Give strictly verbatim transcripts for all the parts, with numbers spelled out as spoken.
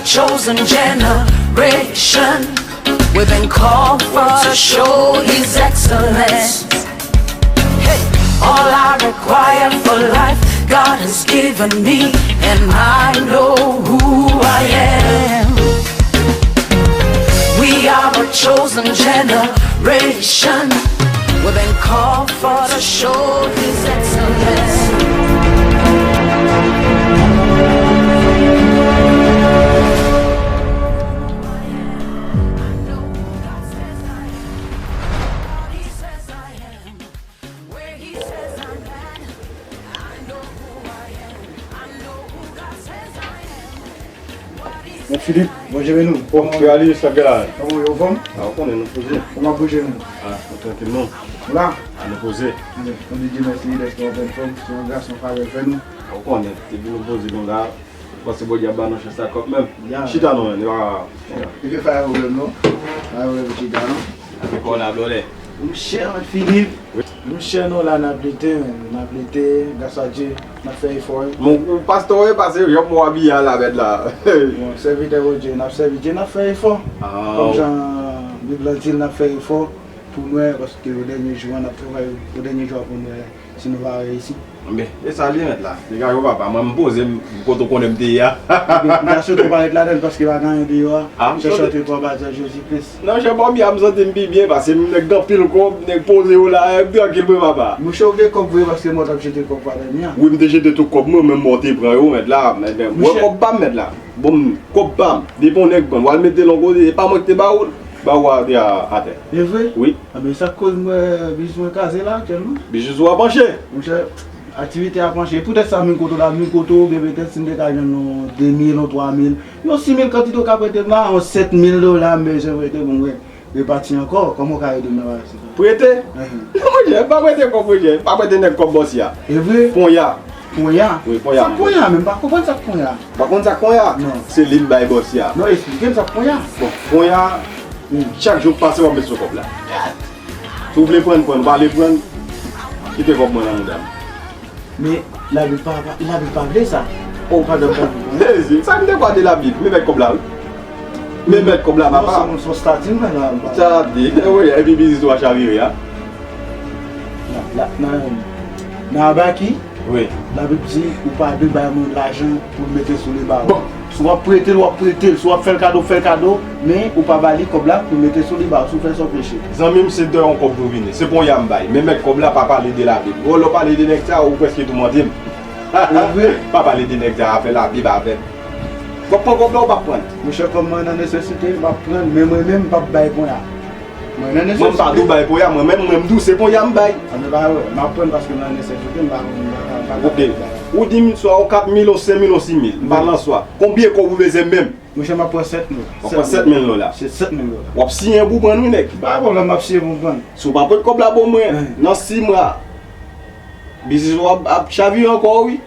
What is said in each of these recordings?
Chosen generation, we've been called for to show His excellence. Hey, all I require for life, God has given me, and I know who I am. We are a chosen generation. We've been called for to show His excellence. I know who God says I am. What He says I'm at. I know who I am. I know who God says I am. What He Men Filip, bon jere nou. Bon, frè Alice, sa k gen la? Kòman w ye, anfòm? A, ou konnen nou poze. Kòman bouje nou? A, nou trankil non. Ou la? A, nou poze. Anben, ann di Dye mèsi dèske w anplèn fòm. Se yon gras, yon favè l fè nou. A, ou konnen, depi nou poze nou la, m panse Bondye ap ba nou chans la kanmenm. Ya. Chita non, men, nou pa... Chita. Epi pa gen pwoblèm non. Pa gen pwoblèm chita non. Avèk kò la blòdè. Monchè, Mèt Filip. Wi. Monchè, nou la n ap lite, men, n ap lite, gras a Dye, n ap fè efò, wi. Bon, ou pastè, wi, pase jan w abiye a la, mèt la. Bon, sèvitè Bondye, n ap sèvi Dye, n ap fè efò. A. Kòm jan Bib la di l, n ap fè efò pou n wè, paske o dènye jou an, n ap travay o dènye jou an pou n wè si nou va reyisi. Men, e sa l ye, mèt la. Degaje w, papa. Mwen, m poze m kote w konnen m te ye a. Ebyen, m ta swete w pa ret ladan l paske pa gen anyen deyò a. A, m chèche antre kòb a Jezi Kris. Non, chè, bò m ye a, m santi m pi byen, paske m nèg gen anpil kòb, nèg poze yo la, e, m trankil vre, papa. Monchè, w gen kòb vre, paske mwen t ap jete kòb pa dènye a. Wi, m te jete tout kòb mwen, menm mwen te pran yo, mèt la, mèt, mèt, wè kòb pa m, mèt la. Bon, kòb pa m, depi yon nèg pran l, w al mete l yon kote, e pa mwen ki te ba ou l, ba ou a te a, atè. E vre? Wi. Anben, sa k koz m wè biznis mwen kraze la aktyèlman. Biznis ou a panche? Monchè, aktivite a panche. Poutèt sa, m vin kote w la, m vin kote w, oubyen petèt si m te ka jwenn yon de mil, yon twa mil, yon sis mil kantite w ka prete m la, yon sèt mil dola m bezwen prete pou m re-, repati ankò. Kòman w ka ede m nan bagay sa? Prete? Enhen. Non, monchè, m pa prete kòb, monchè. M pa prete nèg kòb bòs ya. E vre? Ponya. Ponya? Wi, ponya. Sa k ponya menm? M pa konprann sa k ponya. Ou pa konn sa k ponya? Non. Se li m bay bòs ya. Non, esplike m sa k ponya. Bon, ponya, chak jou k pase, w ap met sou kòb la. Si w vle pran, pran. Ou pa vle pran, kite kòb mwen nan mouda m. Men Labib pa, pa, Labib pa vle sa. O, pandan m pa vle pran. Mezi, sa m te kwè de Labib? Men mèt kòb la, wi. Men mèt kòb la, papa. Non, se yon, se yon stati m wè la. Stati, wi, epi biznis ou a chavire a. La, la, nan, nan Abaki, wi. Labib di, ou pa dwe bay moun lajan pou l mete sou li ba ou. Bon. Si w ap prete l, w ap prete l. Si w ap fè l kado, fè l kado. Men, ou pa ba li kòb la pou l mete sou li ba ou. Si w fè sa, w peche. Zanmi m, se de yon kòb nou vini. Se ponya m bay. Men mèt kòb la pa pale de Labib. Bon, lè w pale de nèg sa, ou prèske toumante m. E vre? Pa pale de nèg sa, afè Labib avè m. W ap pran kòb la, ou p ap pran l? Monchè, kòm mwen nan nesesite, m ap pran l. Men mwen menm, m p ap bay ponya. Mwen nan nesesite. Mwen, m pa di w bay ponya, mwen menm, mwen, m di w se ponya m bay. Anben, pa wè, m ap pran l paske m nan nesesite, m pa, m pa, m pa, m pa. Oke. Ou di m swa yon kat mil, yon senk mil, yon sis mil. M pa nan swa. Konbyen kòb ou bezwen menm? Monchè, m ap pran sèt mil. W ap pran sèt mil dola. Se sèt mil dola. W ap siyen pou pran l, wi, nèg. Pa pwoblèm, m ap siyen pou pran l. Si w pa pot kòb la ban mwen, nan sis mwa, biznis ou ap, ap chavire ankò, wi.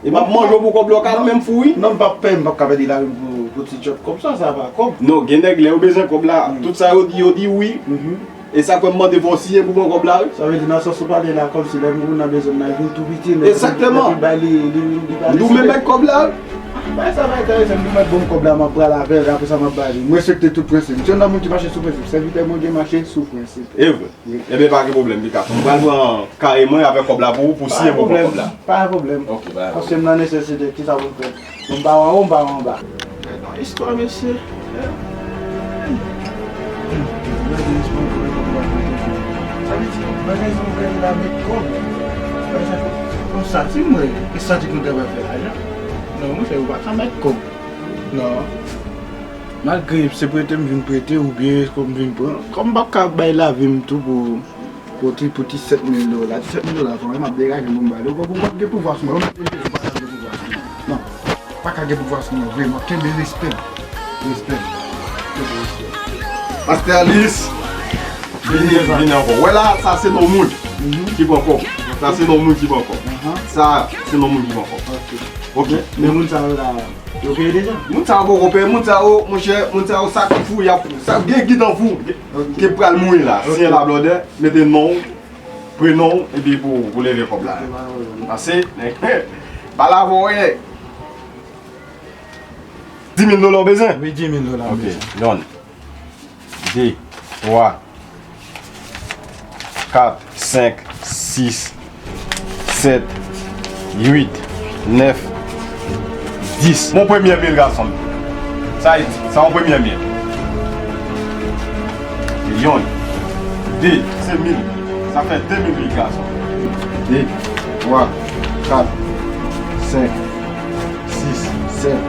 E m ap manje w pou kòb la, w ka menm fou, wi. Non, m p ap pè, m p ap ka pèdi lavi m pou, pou ti djòb kòb sa, sa pa kòb. Non, gen nèg lè yo bezwen kòb la, tout sa yo di, yo di wi. E sa k fè m mande fò w siyen pou pran kòb la, wi. Sa vle di nan sans ou pale la, kòmsi lè moun nan bezwen m nan, vin tou piti, men depi bay li, li, li pale. Egzakteman. M di w men mèt kòb la, wi. Bay sa pa enterese m, m di mèt ban m kòb la, m ap pale avè l, apre sa m ap ba li. M respekte tout prensip. M se yon moun ki mache sou prensip. Sèvitè Bondye mache sou prensip. E vre. Wi. Ebyen, pa gen pwoblèm, Pikaso. M pral pran kare mwen avèk kòb la pou ou, pou siyen pou pran kòb la. Pa gen pwoblèm. Ok, pa gen pwoblèm. Paske m nan nesesite, kisa pou m fè? Bon, m pa wè anwo, m pa wè anba. Gade yon istwa, mesye. Sa vle di, bagay sa ou gade la, mèt kòb. Konsa, di mwen, e sa di konn ta pral fè lajan? Non, monchè, ou pa ka mèt kòb. Non. Malgre se prete m vin prete oubyen kòb m vin pran, kòm m p ap ka bay lavi m tou pou, pou ti, pou ti sèt mil dola. Ti sèt mil dola, fò m ap degaje m pou m ba li. Ou konprann, m p ap gen pouvwa sou mwen. Ou menm Jezi pa ka gen pouvwa sou mwen. Non. Pa ka gen pouvwa sou mwen, vre. M ap kenbe respè m. Respè m. Kenbe respè m. Pastè Alice, vini, vini ankò. Wè la, sa se non moun ki pran kòb. Sa se non moun ki pran kòb. Sa se non moun ki pran kòb. Ok. Ok. Men, men moun sa yo la, yo peye deja? Moun sa yo poko peye, moun sa yo, monchè, moun sa yo, sa ki fou, y ap, sa gen gitan fou ki pral mouri la. Ok. Siyen la blòdè, mete non w, prenon w, epi pou, pou leve kòb la. Ok, pa gen pwoblèm. Pase, nèg, pa la pou anyen. Dis mil dola w bezwen? Wi, dis mil dola m bezwen. Ok, yonn, de, twa, kat, senk, sis, sèt, uit, nèf, dis. Mon premye mil, gason m. Sa e, sa yon premye mil. Yonn, de, se mil. Sa fè de mil, gason m. De, twa, kat, senk, sis, sèt,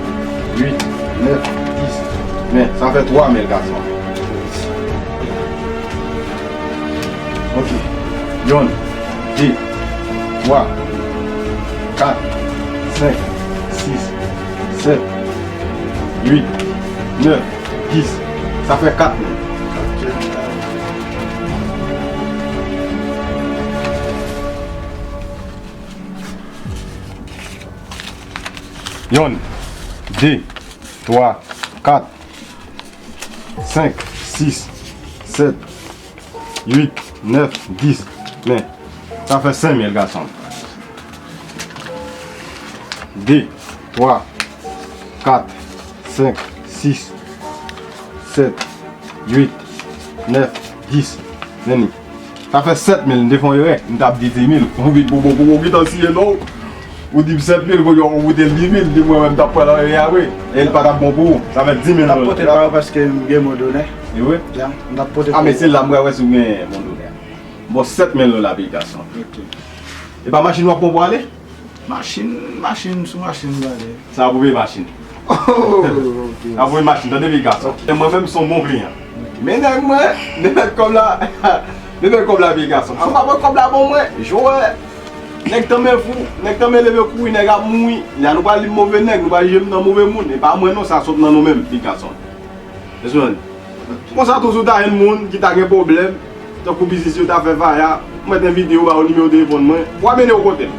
uit, nèf, dis. Men, sa fè twa mil, gason. Ok. Yonn, de, twa, kat, senk, sis, sèt, uit, nèf, dis. Sa fè kat mil. Yonn, de, twa, kat, senk, sis, sèt, uit, nèf, dis. Men, sa fè senk mil, gason. De, twa, kat, senk, sis, sèt, uit, nèf, dis. Men li. Sa fè sèt mil, m te fè yon erè. M t ap di dis mil. Ou vin pou bon pou ou gentan siye non. Ou di m sèt mil, kounye a ou koute l dis mil, di mwen menm m t ap pran l an erè a vre. E l pa t ap bon pou ou. Sa fè dis mil dola. M t ap pote l ba ou paske m gen mo donè. E vre? Ya, m t ap pote l. A, men se la m pral wè si w gen mo donè. Bon, sèt mil dola, pitit gason. Ok. E pa machin w ap pran pou ale? Machin, machin, sou machin m prale. Sa pou peye machin. Oh, ok. Sa pou peye machin, tande, pitit gason. E mwen menm, se yon bon kliyan. Men nèg mwen, men nèg kòb la, men nèg kòb la, pitit gason. Si w pa pran kòb la ban mwen, jwè. Nèg tanmen fou, nèg tanmen leve kouri, nèg ap mouri. Ya nou pral di m move nèg, nou pral jije m nan move moun. E pa mwen non, sa sot nan nou menm, pitit gason. Esonn. Konsa tou, si w ta jwenn moun ki ta gen pwoblèm, tankou biznis yo ta fè faya, mwen te envite yo ba yo nimewo telefòn mwen, w a mennen yo kote m.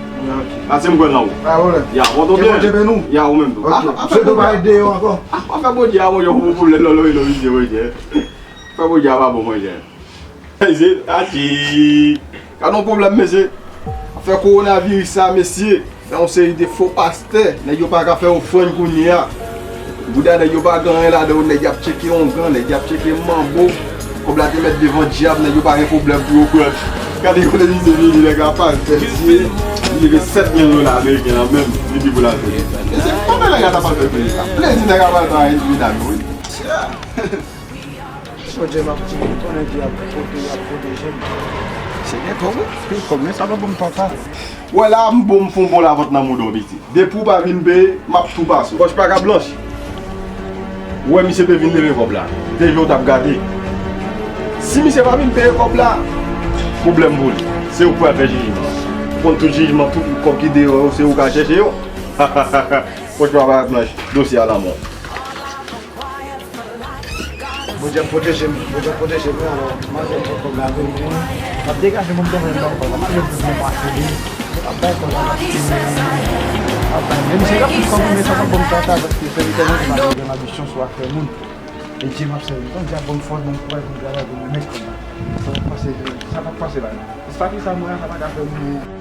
Pase m kwè nan ou. Pa pwoblèm. Ya, bon, ke Bondye beni w. Ya, ou menm tou. Ok. Sou tou pa ede yo ankò. A, w a fè Bondye a, Bondye, ou pwoblèm nan lòri lòri vizye, Bondye. Fè Bondye a pa bon, Bondye. Mesye, ati. Gad yon pwoblèm, mesye. Afè kowonaviris sa, mesye. Fè yon seri de fo pastè. Nèg yo pa ka fè ofrann kounye a. Bouda nèg yo pa gen anyen ladan yo. Nèg y ap tcheke ongan, nèg y ap tcheke manbo. Kòb la te mèt devan dyab, nèg yo pa gen pwoblèm pou yo pran. Gade kote misye vini, nèg la pastè l ye. Li gen sèt mil dola ameriken nan men l, li di pou l al fè. Mesye, kòman nèg la ta pral fè peyi sa? Plezi nèg la pral pran Haiti, medam yo, wi. Bondye m ap di, konnen Dye ap pwote-, ap pwoteje m. Senyè, kòb, kòb, men sa pa bon papa. Wè la, m bon, m fè yon bon lavant nan mouda w, pitit. Depi w pa vin peye, m ap tou pase w. Pòch pa ka blanch. Ou wè misye te vin leve kòb la. Te vle w t ap gade. Si misye pa vin peye kòb la, pwoblèm pou li. Se ou k pral fè jijman. Ou konn tout jijman, tout kòb ki deyò yo, se ou k al chèche yo. Pòch pa ka blanch, dosye a lanmò. Bondye ap pwoteje m, Bondye ap pwoteje m, wi, alò, m ap fè kòb la vini, m ap degaje moun kanmenm nan kòb la, m ap jwenn moun nan pase li, m ap bay kòb la, m ap bay, menm si l ap tout kòb, men sa pa bon tata, paske sèvitè Bondye pa gen anbisyon sou afè moun. E Dye m ap sèvi, Bondye ap ban m fòs, ban m kouraj pou m travay, pou m remèt kòb la. Sa p ap pase, sa p ap pase la. Sa ki sa mwen an, sa pa ka fè moun.